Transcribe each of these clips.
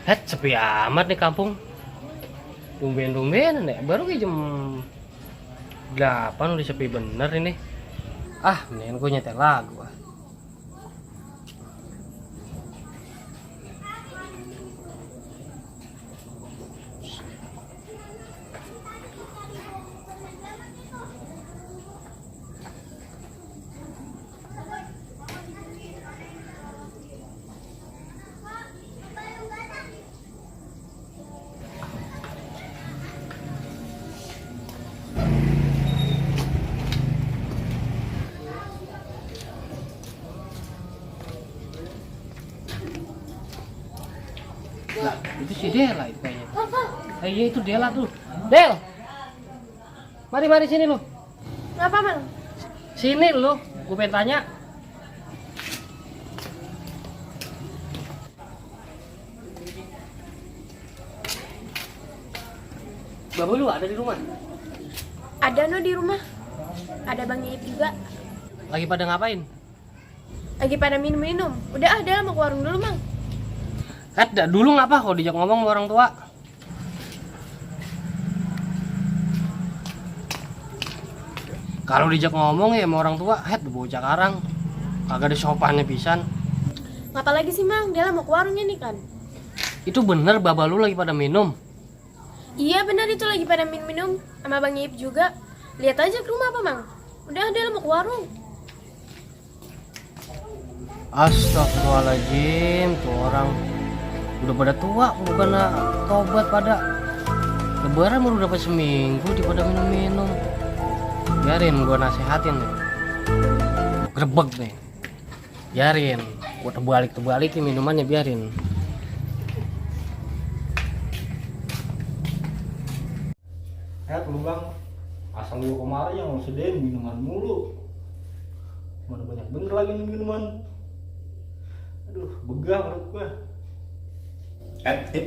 Sepi amat nih kampung. Tumben-tumben nih, baru kayak jam 8 udah sepi bener ini. Mendingan gue nyetel lagu. Nah, itu si Dela itu kayaknya. Iya itu Dela tuh. Del. Mari sini lu. Ngapa, Bang? Sini lu, gue pengen tanya. Bapak lu ada di rumah? Ada no di rumah. Ada Bang Iip juga. Lagi pada ngapain? Lagi pada minum-minum. Udah ada mau ke warung dulu, Bang. Dulu ngapa kalau dijak ngomong sama orang tua? Kalau dijak ngomong ya sama orang tua, bocah karang. Kagak ada sopannya pisan. Ngapa lagi sih, Mang? Dia mau ke warungnya nih kan. Itu bener baba lu lagi pada minum. Iya benar itu lagi pada minum-minum sama Bang Iip juga. Lihat aja ke rumah apa, Mang? Udah dia mau ke warung. Astagfirullahaladzim, tuh orang udah pada tua, bukan tobat pada lebaran baru dapat seminggu di pada minum-minum. Biarin gua nasehatin nih, grebek nih, biarin gua terbalikin minumannya, biarin. Lu bang, asal lu kemarin yang lu sedain minuman mulu. Mana banyak bener lagi nih minuman. Aduh, begah menurut gua.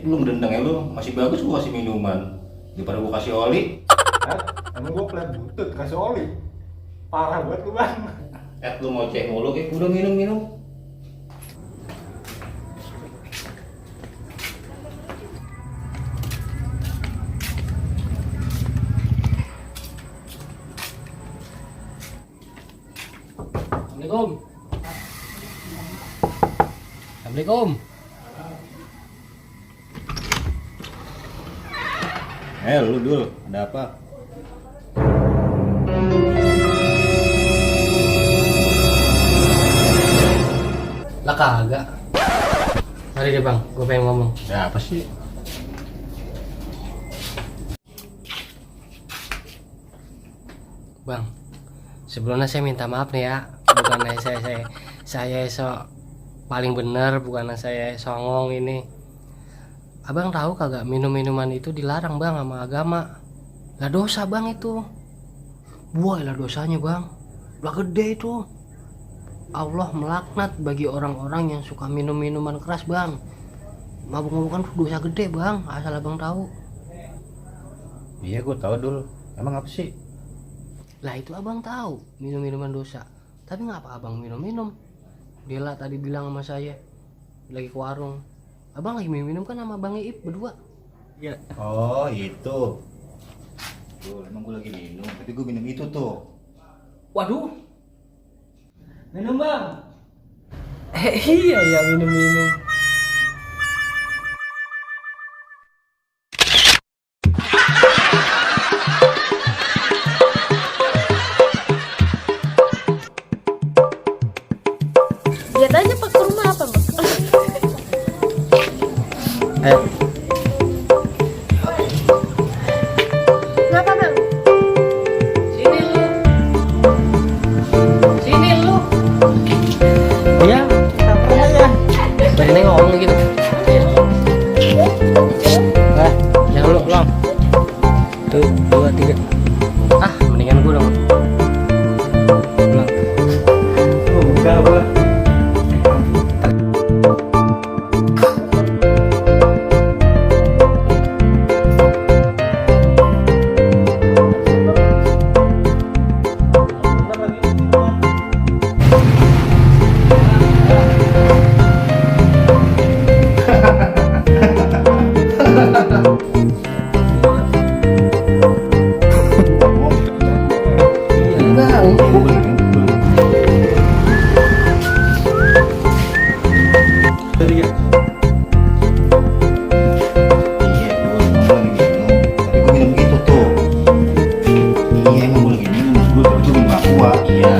Belum dendeng ya lu, masih bagus gua kasih minuman daripada gua kasih oli. Emang gua pelet butut kasih oli. Parah banget lu bang. Lu mau cek mulu, udah minum. Assalamualaikum. Lu dul, ada apa? Lah kagak. Mari deh bang, gue pengen ngomong. Ada apa sih? Bang, sebelumnya saya minta maaf nih ya. Bukannya saya paling bener, bukannya saya songong ini. Abang tahu kagak minum-minuman itu dilarang bang sama agama. Lah dosa bang itu. Buah lah dosanya bang. Lah gede itu. Allah melaknat bagi orang-orang yang suka minum-minuman keras bang. Mabuk-mabukan itu dosa gede bang, asal abang tahu. Iya gua tahu dul. Emang apa sih? Lah itu abang tahu minum-minuman dosa. Tapi ngapa abang minum-minum? Dela tadi bilang sama saya lagi ke warung. Abang lagi minum-minum kan sama Bang Iip berdua. Iya. Oh itu. Tuh, emang gue lagi minum. Tapi gue minum itu tuh. Waduh. Minum bang. Iya ya minum-minum. Lihat aja Pak ke rumah apa, Bang? Ngapa, Bang? Sini lu. Iya, samperin aja. Bener bang. Iya, gue lagi minum. Tadi ya. Iya, gue emang lagi minum. Tapi gue minum gitu tuh. Iya, emang gue lagi minum. Gue minum aqua. Iya,